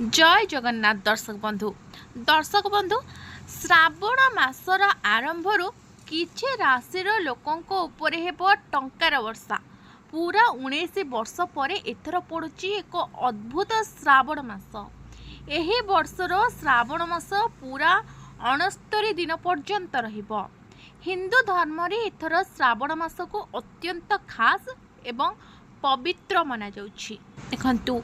ଜୟ ଜଗନ୍ନାଥ ଦର୍ଶକ ବନ୍ଧୁ। ଦର୍ଶକ ବନ୍ଧୁ, ଶ୍ରାବଣ ମାସର ଆରମ୍ଭରୁ କିଛି ରାଶିର ଲୋକଙ୍କ ଉପରେ ହେବ ଟଙ୍କାର ବର୍ଷା। ପୁରା 19 ବର୍ଷ ପରେ ଏଥର ପଡ଼ୁଛି ଏକ ଅଦ୍ଭୁତ ଶ୍ରାବଣ ମାସ। ଏହି ବର୍ଷର ଶ୍ରାବଣ ମାସ ପୁରା 69 ଦିନ ପର୍ଯ୍ୟନ୍ତ ରହିବ। ହିନ୍ଦୁ ଧର୍ମରେ ଏଥର ଶ୍ରାବଣ ମାସକୁ ଅତ୍ୟନ୍ତ ଖାସ୍ ଏବଂ ପବିତ୍ର ମନାଯାଉଛି। ଦେଖନ୍ତୁ,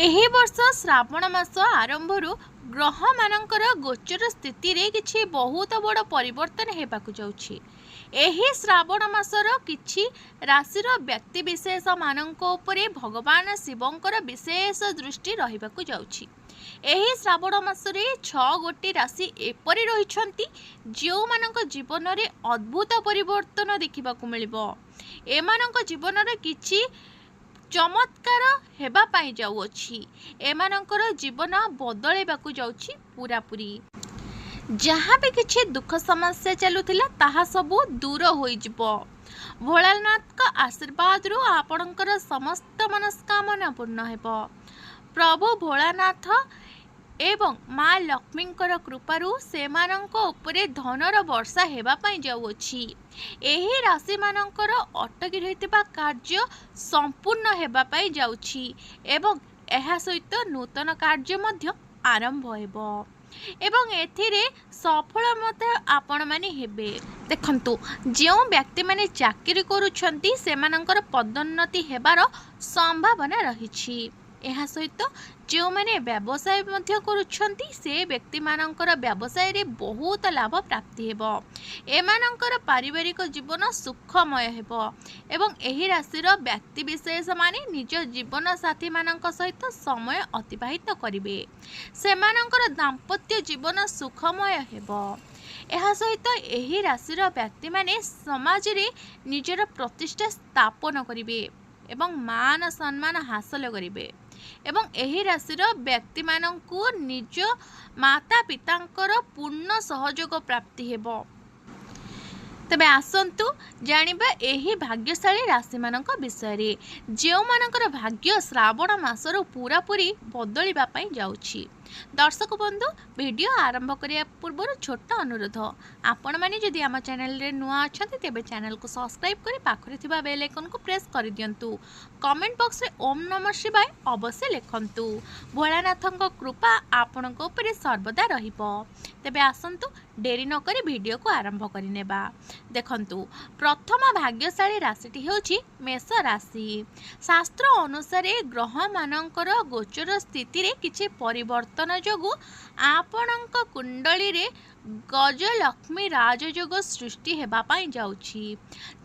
ଏହି ବର୍ଷ ଶ୍ରାବଣ ମାସ ଆରମ୍ଭରୁ ଗ୍ରହମାନଙ୍କର ଗୋଚର ସ୍ଥିତିରେ କିଛି ବହୁତ ବଡ଼ ପରିବର୍ତ୍ତନ ହେବାକୁ ଯାଉଛି। ଏହି ଶ୍ରାବଣ ମାସର କିଛି ରାଶିର ବ୍ୟକ୍ତିବିଶେଷମାନଙ୍କ ଉପରେ ଭଗବାନ ଶିବଙ୍କର ବିଶେଷ ଦୃଷ୍ଟି ରହିବାକୁ ଯାଉଛି। ଏହି ଶ୍ରାବଣ ମାସରେ ଛଅ ଗୋଟି ରାଶି ଏପରି ରହିଛନ୍ତି, ଯେଉଁମାନଙ୍କ ଜୀବନରେ ଅଦ୍ଭୁତ ପରିବର୍ତ୍ତନ ଦେଖିବାକୁ ମିଳିବ। ଏମାନଙ୍କ ଜୀବନରେ କିଛି ଚମତ୍କାର ହେବା ପାଇଁ ଯାଉଅଛି। ଏମାନଙ୍କର ଜୀବନ ବଦଳିବାକୁ ଯାଉଛି ପୁରାପୁରି। ଯାହା ବି କିଛି ଦୁଃଖ ସମସ୍ୟା ଚାଲୁଥିଲା, ତାହା ସବୁ ଦୂର ହୋଇଯିବ। ଭୋଳାନାଥଙ୍କ ଆଶୀର୍ବାଦରୁ ଆପଣଙ୍କର ସମସ୍ତ ମନସ୍କାମନା ପୂର୍ଣ୍ଣ ହେବ। ପ୍ରଭୁ ଭୋଳାନାଥ ଏବଂ ମା ଲକ୍ଷ୍ମୀଙ୍କର କୃପାରୁ ସେମାନଙ୍କ ଉପରେ ଧନର ବର୍ଷା ହେବା ପାଇଁ ଯାଉଅଛି। ଏହି ରାଶିମାନଙ୍କର ଅଟକି ରହିଥିବା କାର୍ଯ୍ୟ ସମ୍ପୂର୍ଣ୍ଣ ହେବା ପାଇଁ ଯାଉଛି ଏବଂ ଏହା ସହିତ ନୂତନ କାର୍ଯ୍ୟ ମଧ୍ୟ ଆରମ୍ଭ ହେବ ଏବଂ ଏଥିରେ ସଫଳ ମଧ୍ୟ ଆପଣମାନେ ହେବେ। ଦେଖନ୍ତୁ, ଯେଉଁ ବ୍ୟକ୍ତିମାନେ ଚାକିରି କରୁଛନ୍ତି, ସେମାନଙ୍କର ପଦୋନ୍ନତି ହେବାର ସମ୍ଭାବନା ରହିଛି। ଏହା ସହିତ ଯେଉଁମାନେ ବ୍ୟବସାୟ ମଧ୍ୟ କରୁଛନ୍ତି, ସେ ବ୍ୟକ୍ତିମାନଙ୍କର ବ୍ୟବସାୟରେ ବହୁତ ଲାଭ ପ୍ରାପ୍ତି ହେବ। ଏମାନଙ୍କର ପାରିବାରିକ ଜୀବନ ସୁଖମୟ ହେବ ଏବଂ ଏହି ରାଶିର ବ୍ୟକ୍ତିବିଶେଷମାନେ ନିଜ ଜୀବନସାଥୀମାନଙ୍କ ସହିତ ସମୟ ଅତିବାହିତ କରିବେ। ସେମାନଙ୍କର ଦାମ୍ପତ୍ୟ ଜୀବନ ସୁଖମୟ ହେବ। ଏହା ସହିତ ଏହି ରାଶିର ବ୍ୟକ୍ତିମାନେ ସମାଜରେ ନିଜର ପ୍ରତିଷ୍ଠା ସ୍ଥାପନ କରିବେ ଏବଂ ମାନ ସମ୍ମାନ ହାସଲ କରିବେ ଏବଂ ଏହି ରାଶିର ବ୍ୟକ୍ତିମାନଙ୍କୁ ନିଜ ମାତା ପିତାଙ୍କର ପୂର୍ଣ୍ଣ ସହଯୋଗ ପ୍ରାପ୍ତି ହେବ। ତେବେ ଆସନ୍ତୁ ଜାଣିବା ଏହି ଭାଗ୍ୟଶାଳୀ ରାଶିମାନଙ୍କ ବିଷୟରେ, ଯେଉଁମାନଙ୍କର ଭାଗ୍ୟ ଶ୍ରାବଣ ମାସରୁ ପୁରାପୁରି ବଦଳିବା ପାଇଁ ଯାଉଛି। ଦର୍ଶକ ବନ୍ଧୁ, ଭିଡ଼ିଓ ଆରମ୍ଭ କରିବା ପୂର୍ବରୁ ଛୋଟ ଅନୁରୋଧ, ଆପଣମାନେ ଯଦି ଆମ ଚ୍ୟାନେଲରେ ନୂଆ ଅଛନ୍ତି, ତେବେ ଚ୍ୟାନେଲକୁ ସବସ୍କ୍ରାଇବ୍ କରି ପାଖରେ ଥିବା ବେଲ୍ ଆଇକନ୍କୁ ପ୍ରେସ୍ କରିଦିଅନ୍ତୁ। କମେଣ୍ଟ ବକ୍ସରେ ଓମ୍ ନମଃ ଶିବାୟ ଅବଶ୍ୟ ଲେଖନ୍ତୁ। ଭୋଳାନାଥଙ୍କ କୃପା ଆପଣଙ୍କ ଉପରେ ସର୍ବଦା ରହିବ। ତେବେ ଆସନ୍ତୁ, ଡେରି ନକରି ଭିଡ଼ିଓକୁ ଆରମ୍ଭ କରିନେବା। ଦେଖନ୍ତୁ, ପ୍ରଥମ ଭାଗ୍ୟଶାଳୀ ରାଶିଟି ହେଉଛି ମେଷ ରାଶି। ଶାସ୍ତ୍ର ଅନୁସାରେ ଗ୍ରହମାନଙ୍କର ଗୋଚର ସ୍ଥିତିରେ କିଛି ପରିବର୍ତ୍ତନ ଯୋଗୁଁ ଆପଣଙ୍କ କୁଣ୍ଡଳୀରେ ଗଜଲକ୍ଷ୍ମୀ ରାଜଯୋଗ ସୃଷ୍ଟି ହେବା ପାଇଁ ଯାଉଛି,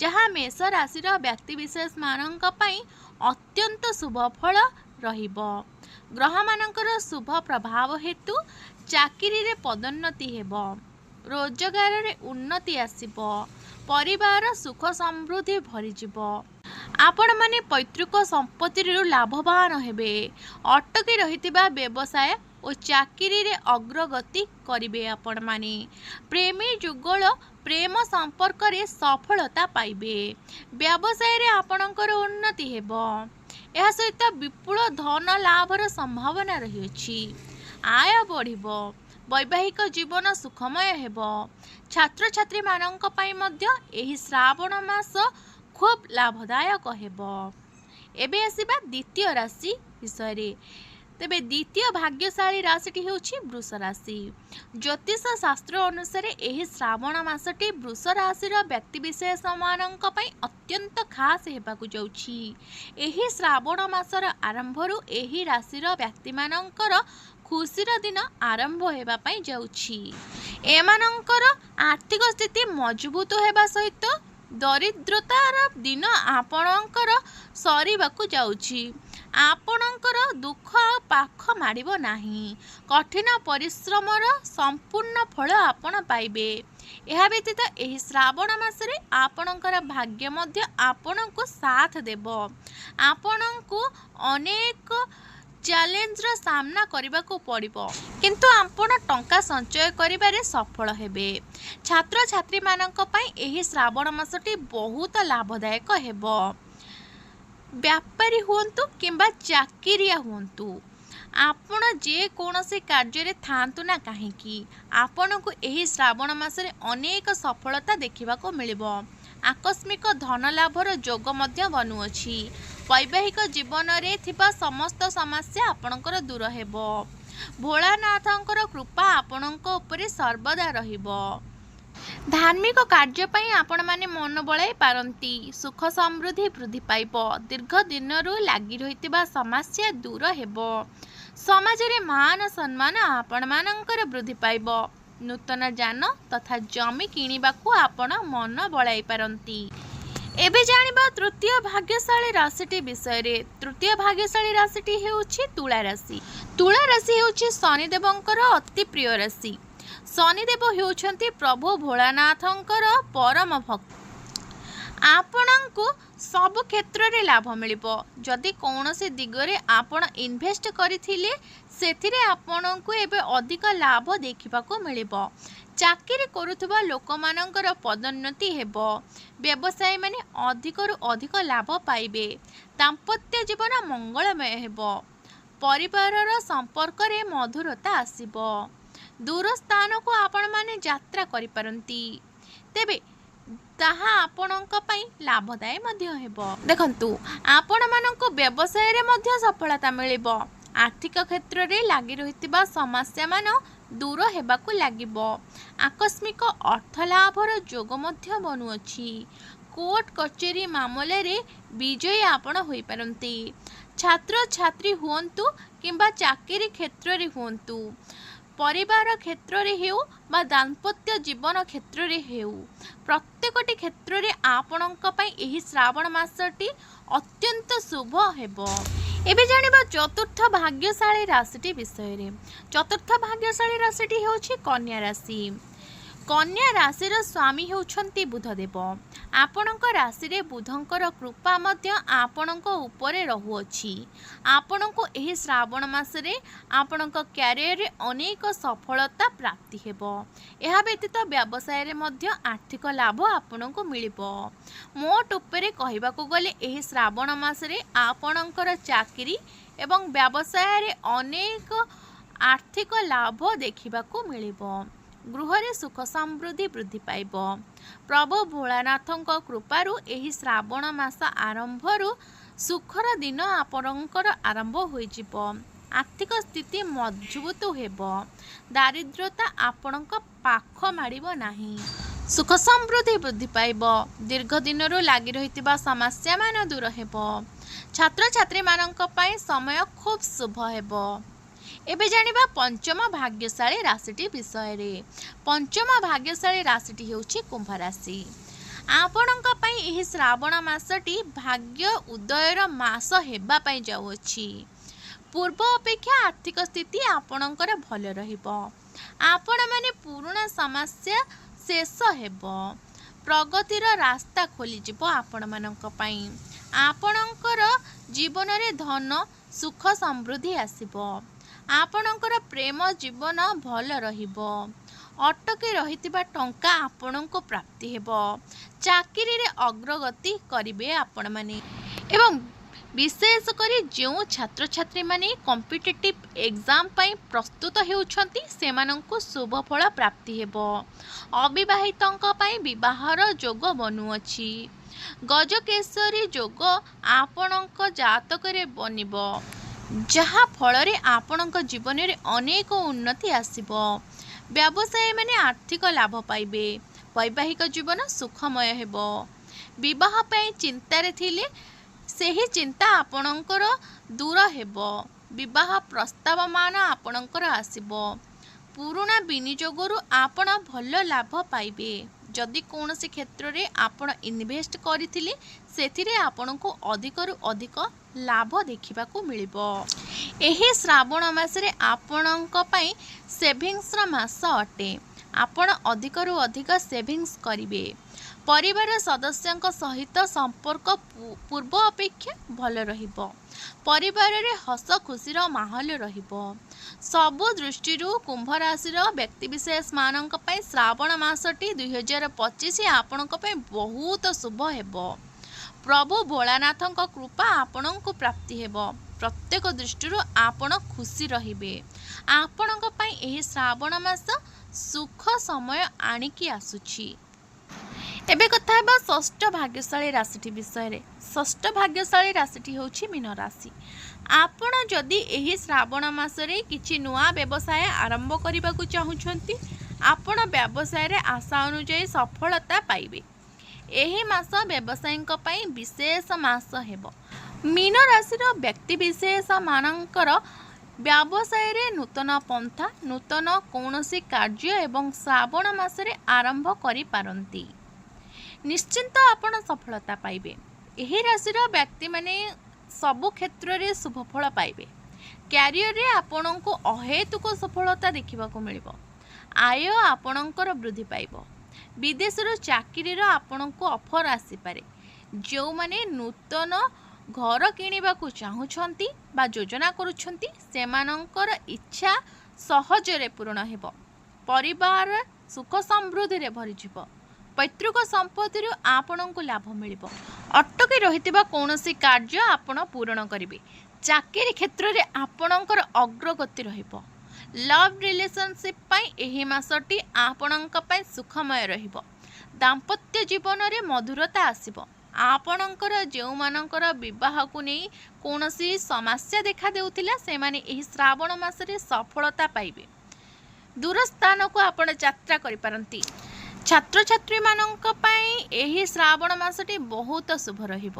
ଯାହା ମେଷ ରାଶିର ବ୍ୟକ୍ତିବିଶେଷମାନଙ୍କ ପାଇଁ ଅତ୍ୟନ୍ତ ଶୁଭ ଫଳ ରହିବ। ଗ୍ରହମାନଙ୍କର ଶୁଭ ପ୍ରଭାବ ହେତୁ ଚାକିରିରେ ପଦୋନ୍ନତି ହେବ, ରୋଜଗାରରେ ଉନ୍ନତି ଆସିବ, ପରିବାର ସୁଖ ସମୃଦ୍ଧି ଭରିଯିବ। ଆପଣମାନେ ପୈତୃକ ସମ୍ପତ୍ତିରୁ ଲାଭବାନ ହେବେ। ଅଟକି ରହିଥିବା ବ୍ୟବସାୟ ଓ ଚାକିରିରେ ଅଗ୍ରଗତି କରିବେ ଆପଣମାନେ। ପ୍ରେମୀ ଯୁଗଳ ପ୍ରେମ ସମ୍ପର୍କରେ ସଫଳତା ପାଇବେ। ବ୍ୟବସାୟରେ ଆପଣଙ୍କର ଉନ୍ନତି ହେବ। ଏହା ସହିତ ବିପୁଳ ଧନ ଲାଭର ସମ୍ଭାବନା ରହିଅଛି। ଆୟ ବଢ଼ିବ। ବୈବାହିକ ଜୀବନ ସୁଖମୟ ହେବ। ଛାତ୍ରଛାତ୍ରୀମାନଙ୍କ ପାଇଁ ମଧ୍ୟ ଏହି ଶ୍ରାବଣ ମାସ ଖୁବ୍ ଲାଭଦାୟକ ହେବ। ଏବେ ଆସିବା ଦ୍ୱିତୀୟ ରାଶି ବିଷୟରେ। ତେବେ ଦ୍ୱିତୀୟ ଭାଗ୍ୟଶାଳୀ ରାଶିଟି ହେଉଛି ବୃଷ ରାଶି। ଜ୍ୟୋତିଷ ଶାସ୍ତ୍ର ଅନୁସାରେ ଏହି ଶ୍ରାବଣ ମାସଟି ବୃଷ ରାଶିର ବ୍ୟକ୍ତିବିଶେଷମାନଙ୍କ ପାଇଁ ଅତ୍ୟନ୍ତ ଖାସ୍ ହେବାକୁ ଯାଉଛି। ଏହି ଶ୍ରାବଣ ମାସର ଆରମ୍ଭରୁ ଏହି ରାଶିର ବ୍ୟକ୍ତିମାନଙ୍କର ଖୁସିର ଦିନ ଆରମ୍ଭ ହେବା ପାଇଁ ଯାଉଛି। ଏମାନଙ୍କର ଆର୍ଥିକ ସ୍ଥିତି ମଜବୁତ ହେବା ସହିତ ଦରିଦ୍ରତାର ଦିନ ଆପଣଙ୍କର ସରିବାକୁ ଯାଉଛି। ଆପଣଙ୍କର ଦୁଃଖ ଆଉ ପାଖ ମାଡ଼ିବ ନାହିଁ। କଠିନ ପରିଶ୍ରମର ସମ୍ପୂର୍ଣ୍ଣ ଫଳ ଆପଣ ପାଇବେ। ଏହା ବ୍ୟତୀତ ଏହି ଶ୍ରାବଣ ମାସରେ ଆପଣଙ୍କର ଭାଗ୍ୟ ମଧ୍ୟ ଆପଣଙ୍କୁ ସାଥ ଦେବ। ଆପଣଙ୍କୁ ଅନେକ ଚ୍ୟାଲେଞ୍ଜର ସାମ୍ନା କରିବାକୁ ପଡ଼ିବ, କିନ୍ତୁ ଆପଣ ଟଙ୍କା ସଞ୍ଚୟ କରିବାରେ ସଫଳ ହେବେ। ଛାତ୍ରଛାତ୍ରୀମାନଙ୍କ ପାଇଁ ଏହି ଶ୍ରାବଣ ମାସଟି ବହୁତ ଲାଭଦାୟକ ହେବ। ବ୍ୟାପାରୀ ହୁଅନ୍ତୁ କିମ୍ବା ଚାକିରିଆ ହୁଅନ୍ତୁ, ଆପଣ ଯେକୌଣସି କାର୍ଯ୍ୟରେ ଥାଆନ୍ତୁ ନା କାହିଁକି, ଆପଣଙ୍କୁ ଏହି ଶ୍ରାବଣ ମାସରେ ଅନେକ ସଫଳତା ଦେଖିବାକୁ ମିଳିବ। ଆକସ୍ମିକ ଧନ ଲାଭର ଯୋଗ ମଧ୍ୟ ବନୁଅଛି। ବୈବାହିକ ଜୀବନରେ ଥିବା ସମସ୍ତ ସମସ୍ୟା ଆପଣଙ୍କର ଦୂର ହେବ। ଭୋଳାନାଥଙ୍କର କୃପା ଆପଣଙ୍କ ଉପରେ ସର୍ବଦା ରହିବ। ଧାର୍ମିକ କାର୍ଯ୍ୟ ପାଇଁ ଆପଣମାନେ ମନ ବଳାଇ ପାରନ୍ତି। ସୁଖ ସମୃଦ୍ଧି ବୃଦ୍ଧି ପାଇବ। ଦୀର୍ଘ ଦିନରୁ ଲାଗି ରହିଥିବା ସମସ୍ୟା ଦୂର ହେବ। ସମାଜରେ ମାନ ସମ୍ମାନ ଆପଣମାନଙ୍କର ବୃଦ୍ଧି ପାଇବ। ନୂତନ ଯାନ ତଥା ଜମି କିଣିବାକୁ ଆପଣ ମନ ବଳାଇ ପାରନ୍ତି। ଏବେ ଜାଣିବା ତୃତୀୟ ଭାଗ୍ୟଶାଳୀ ରାଶିଟି ବିଷୟରେ। ତୃତୀୟ ଭାଗ୍ୟଶାଳୀ ରାଶିଟି ହେଉଛି ତୁଳା ରାଶି। ତୁଳା ରାଶି ହେଉଛି ଶନିଦେବଙ୍କର ଅତି ପ୍ରିୟ ରାଶି। ଶନିଦେବ ହେଉଛନ୍ତି ପ୍ରଭୁ ଭୋଳାନାଥଙ୍କର ପରମ ଭକ୍ତ। ଆପଣଙ୍କୁ ସବୁ କ୍ଷେତ୍ରରେ ଲାଭ ମିଳିବ। ଯଦି କୌଣସି ଦିଗରେ ଆପଣ ଇନଭେଷ୍ଟ କରିଥିଲେ, ସେଥିରେ ଆପଣଙ୍କୁ ଏବେ ଅଧିକ ଲାଭ ଦେଖିବାକୁ ମିଳିବ। ଚାକିରି କରୁଥିବା ଲୋକମାନଙ୍କର ପଦୋନ୍ନତି ହେବ। ବ୍ୟବସାୟୀମାନେ ଅଧିକରୁ ଅଧିକ ଲାଭ ପାଇବେ। ଦାମ୍ପତ୍ୟ ଜୀବନ ମଙ୍ଗଳମୟ ହେବ। ପରିବାରର ସମ୍ପର୍କରେ ମଧୁରତା ଆସିବ। ଦୂର ସ୍ଥାନକୁ ଆପଣମାନେ ଯାତ୍ରା କରିପାରନ୍ତି, ତେବେ ତାହା ଆପଣଙ୍କ ପାଇଁ ଲାଭଦାୟୀ ମଧ୍ୟ ହେବ। ଦେଖନ୍ତୁ, ଆପଣମାନଙ୍କୁ ବ୍ୟବସାୟରେ ମଧ୍ୟ ସଫଳତା ମିଳିବ। ଆର୍ଥିକ କ୍ଷେତ୍ରରେ ଲାଗି ରହିଥିବା ସମସ୍ୟାମାନ ଦୂର ହେବାକୁ ଲାଗିବ। ଆକସ୍ମିକ ଅର୍ଥ ଲାଭର ଯୋଗ ମଧ୍ୟ ବନୁଅଛି। କୋର୍ଟ କଚେରୀ ମାମଲାରେ ବିଜୟୀ ଆପଣ ହୋଇପାରନ୍ତି। ଛାତ୍ରଛାତ୍ରୀ ହୁଅନ୍ତୁ କିମ୍ବା ଚାକିରି କ୍ଷେତ୍ରରେ ହୁଅନ୍ତୁ, ପରିବାର କ୍ଷେତ୍ରରେ ହେଉ ବା ଦାମ୍ପତ୍ୟ ଜୀବନ କ୍ଷେତ୍ରରେ ହେଉ, ପ୍ରତ୍ୟେକଟି କ୍ଷେତ୍ରରେ ଆପଣଙ୍କ ପାଇଁ ଏହି ଶ୍ରାବଣ ମାସଟି ଅତ୍ୟନ୍ତ ଶୁଭ ହେବ। ଏବେ ଜାଣିବା ଚତୁର୍ଥ ଭାଗ୍ୟଶାଳୀ ରାଶିଟି ବିଷୟରେ। ଚତୁର୍ଥ ଭାଗ୍ୟଶାଳୀ ରାଶିଟି ହେଉଛି କନ୍ୟା ରାଶି। କନ୍ୟା ରାଶିର ସ୍ୱାମୀ ହେଉଛନ୍ତି ବୁଧଦେବ। ଆପଣଙ୍କ ରାଶିରେ ବୁଧଙ୍କର କୃପା ମଧ୍ୟ ଆପଣଙ୍କ ଉପରେ ରହୁଅଛି। ଆପଣଙ୍କୁ ଏହି ଶ୍ରାବଣ ମାସରେ ଆପଣଙ୍କ କ୍ୟାରିୟରରେ ଅନେକ ସଫଳତା ପ୍ରାପ୍ତି ହେବ। ଏହା ବ୍ୟତୀତ ବ୍ୟବସାୟରେ ମଧ୍ୟ ଆର୍ଥିକ ଲାଭ ଆପଣଙ୍କୁ ମିଳିବ। ମୋଟ ଉପରେ କହିବାକୁ ଗଲେ, ଏହି ଶ୍ରାବଣ ମାସରେ ଆପଣଙ୍କର ଚାକିରି ଏବଂ ବ୍ୟବସାୟରେ ଅନେକ ଆର୍ଥିକ ଲାଭ ଦେଖିବାକୁ ମିଳିବ। ଗୃହରେ ସୁଖ ସମୃଦ୍ଧି ବୃଦ୍ଧି ପାଇବ। ପ୍ରଭୁ ଭୋଳାନାଥଙ୍କ କୃପାରୁ ଏହି ଶ୍ରାବଣ ମାସ ଆରମ୍ଭରୁ ସୁଖର ଦିନ ଆପଣଙ୍କର ଆରମ୍ଭ ହୋଇଯିବ। ଆର୍ଥିକ ସ୍ଥିତି ମଜବୁତ ହେବ। ଦାରିଦ୍ରତା ଆପଣଙ୍କ ପାଖ ମାଡ଼ିବ ନାହିଁ। ସୁଖ ସମୃଦ୍ଧି ବୃଦ୍ଧି ପାଇବ। ଦୀର୍ଘ ଦିନରୁ ଲାଗି ରହିଥିବା ସମସ୍ୟାମାନ ଦୂର ହେବ। ଛାତ୍ରଛାତ୍ରୀମାନଙ୍କ ପାଇଁ ସମୟ ଖୁବ୍ ଶୁଭ ହେବ। ଏବେ ଜାଣିବା ପଞ୍ଚମ ଭାଗ୍ୟଶାଳୀ ରାଶିଟି ବିଷୟରେ। ପଞ୍ଚମ ଭାଗ୍ୟଶାଳୀ ରାଶିଟି ହେଉଛି କୁମ୍ଭ ରାଶି। ଆପଣଙ୍କ ପାଇଁ ଏହି ଶ୍ରାବଣ ମାସଟି ଭାଗ୍ୟ ଉଦୟର ମାସ ହେବା ପାଇଁ ଯାଉଅଛି। ପୂର୍ବ ଅପେକ୍ଷା ଆର୍ଥିକ ସ୍ଥିତି ଆପଣଙ୍କର ଭଲ ରହିବ। ଆପଣମାନେ ପୁରୁଣା ସମସ୍ୟା ଶେଷ ହେବ। ପ୍ରଗତିର ରାସ୍ତା ଖୋଲିଯିବ ଆପଣମାନଙ୍କ ପାଇଁ। ଆପଣଙ୍କର ଜୀବନରେ ଧନ, ସୁଖ, ସମୃଦ୍ଧି ଆସିବ। ଆପଣଙ୍କର ପ୍ରେମ ଜୀବନ ଭଲ ରହିବ। ଅଟକି ରହିଥିବା ଟଙ୍କା ଆପଣଙ୍କୁ ପ୍ରାପ୍ତି ହେବ। ଚାକିରିରେ ଅଗ୍ରଗତି କରିବେ ଆପଣମାନେ ଏବଂ ବିଶେଷ କରି ଯେଉଁ ଛାତ୍ରଛାତ୍ରୀମାନେ କମ୍ପିଟେଟିଭ୍ ଏକ୍ଜାମ୍ ପାଇଁ ପ୍ରସ୍ତୁତ ହେଉଛନ୍ତି, ସେମାନଙ୍କୁ ଶୁଭ ଫଳ ପ୍ରାପ୍ତି ହେବ। ଅବିବାହିତଙ୍କ ପାଇଁ ବିବାହର ଯୋଗ ବନୁଅଛି। ଗଜକେଶରୀ ଯୋଗ ଆପଣଙ୍କ ଜାତକରେ ବନିବ, ଯାହା ଫଳରେ ଆପଣଙ୍କ ଜୀବନରେ ଅନେକ ଉନ୍ନତି ଆସିବ। ବ୍ୟବସାୟୀମାନେ ଆର୍ଥିକ ଲାଭ ପାଇବେ। ବୈବାହିକ ଜୀବନ ସୁଖମୟ ହେବ। ବିବାହ ପାଇଁ ଚିନ୍ତାରେ ଥିଲେ ସେହି ଚିନ୍ତା ଆପଣଙ୍କର ଦୂର ହେବ। ବିବାହ ପ୍ରସ୍ତାବମାନ ଆପଣଙ୍କର ଆସିବ। ପୁରୁଣା ବିନିଯୋଗରୁ ଆପଣ ଭଲ ଲାଭ ପାଇବେ। ଯଦି କୌଣସି କ୍ଷେତ୍ରରେ ଆପଣ ଇନଭେଷ୍ଟ କରିଥିଲେ, ସେଥିରେ ଆପଣଙ୍କୁ ଅଧିକରୁ ଅଧିକ ଲାଭ ଦେଖିବାକୁ ମିଳିବ। ଏହି ଶ୍ରାବଣ ମାସରେ ଆପଣଙ୍କ ପାଇଁ ସେଭିଙ୍ଗସର ମାସ ଅଟେ। ଆପଣ ଅଧିକରୁ ଅଧିକ ସେଭିଙ୍ଗସ୍ କରିବେ। ପରିବାର ସଦସ୍ୟଙ୍କ ସହିତ ସମ୍ପର୍କ ପୂର୍ବ ଅପେକ୍ଷା ଭଲ ରହିବ। ପରିବାରରେ ହସ ଖୁସିର ମାହୋଲ ରହିବ। ସବୁ ଦୃଷ୍ଟିରୁ କୁମ୍ଭ ରାଶିର ବ୍ୟକ୍ତିବିଶେଷମାନଙ୍କ ପାଇଁ ଶ୍ରାବଣ ମାସଟି 2025 ଆପଣଙ୍କ ପାଇଁ ବହୁତ ଶୁଭ ହେବ। ପ୍ରଭୁ ଭୋଳାନାଥଙ୍କ କୃପା ଆପଣଙ୍କୁ ପ୍ରାପ୍ତି ହେବ। ପ୍ରତ୍ୟେକ ଦୃଷ୍ଟିରୁ ଆପଣ ଖୁସି ରହିବେ। ଆପଣଙ୍କ ପାଇଁ ଏହି ଶ୍ରାବଣ ମାସ ସୁଖ ସମୟ ଆଣିକି ଆସୁଛି। ଏବେ କଥା ହେବା ଷଷ୍ଠ ଭାଗ୍ୟଶାଳୀ ରାଶିଟି ବିଷୟରେ। ଷଷ୍ଠ ଭାଗ୍ୟଶାଳୀ ରାଶିଟି ହେଉଛି ମୀନ ରାଶି। ଆପଣ ଯଦି ଏହି ଶ୍ରାବଣ ମାସରେ କିଛି ନୂଆ ବ୍ୟବସାୟ ଆରମ୍ଭ କରିବାକୁ ଚାହୁଁଛନ୍ତି, ଆପଣ ବ୍ୟବସାୟରେ ଆଶା ଅନୁଯାୟୀ ସଫଳତା ପାଇବେ। ଏହି ମାସ ବ୍ୟବସାୟୀଙ୍କ ପାଇଁ ବିଶେଷ ମାସ ହେବ। ମୀନ ରାଶିର ବ୍ୟକ୍ତିବିଶେଷମାନଙ୍କର ବ୍ୟବସାୟରେ ନୂତନ ପନ୍ଥା, ନୂତନ କୌଣସି କାର୍ଯ୍ୟ ଏବଂ ଶ୍ରାବଣ ମାସରେ ଆରମ୍ଭ କରିପାରନ୍ତି। ନିଶ୍ଚିନ୍ତ ଆପଣ ସଫଳତା ପାଇବେ। ଏହି ରାଶିର ବ୍ୟକ୍ତିମାନେ ସବୁ କ୍ଷେତ୍ରରେ ଶୁଭଫଳ ପାଇବେ। କ୍ୟାରିୟରରେ ଆପଣଙ୍କୁ ଅହେତୁକ ସଫଳତା ଦେଖିବାକୁ ମିଳିବ। ଆୟ ଆପଣଙ୍କର ବୃଦ୍ଧି ପାଇବ। ବିଦେଶରୁ ଚାକିରିର ଆପଣଙ୍କୁ ଅଫର୍ ଆସିପାରେ। ଯେଉଁମାନେ ନୂତନ ଘର କିଣିବାକୁ ଚାହୁଁଛନ୍ତି ବା ଯୋଜନା କରୁଛନ୍ତି, ସେମାନଙ୍କର ଇଚ୍ଛା ସହଜରେ ପୂରଣ ହେବ। ପରିବାର ସୁଖ ସମୃଦ୍ଧିରେ ଭରିଯିବ। ପୈତୃକ ସମ୍ପତ୍ତିରୁ ଆପଣଙ୍କୁ ଲାଭ ମିଳିବ। ଅଟକି ରହିଥିବା କୌଣସି କାର୍ଯ୍ୟ ଆପଣ ପୂରଣ କରିବେ। ଚାକିରି କ୍ଷେତ୍ରରେ ଆପଣଙ୍କର ଅଗ୍ରଗତି ରହିବ। ଲଭ୍ ରିଲେସନସିପ୍ ପାଇଁ ଏହି ମାସଟି ଆପଣଙ୍କ ପାଇଁ ସୁଖମୟ ରହିବ। ଦାମ୍ପତ୍ୟ ଜୀବନରେ ମଧୁରତା ଆସିବ। ଆପଣଙ୍କର ଯେଉଁମାନଙ୍କର ବିବାହକୁ ନେଇ କୌଣସି ସମସ୍ୟା ଦେଖାଦେଉଥିଲା, ସେମାନେ ଏହି ଶ୍ରାବଣ ମାସରେ ସଫଳତା ପାଇବେ। ଦୂର ସ୍ଥାନକୁ ଆପଣ ଯାତ୍ରା କରିପାରନ୍ତି। ଛାତ୍ରଛାତ୍ରୀମାନଙ୍କ ପାଇଁ ଏହି ଶ୍ରାବଣ ମାସଟି ବହୁତ ଶୁଭ ରହିବ।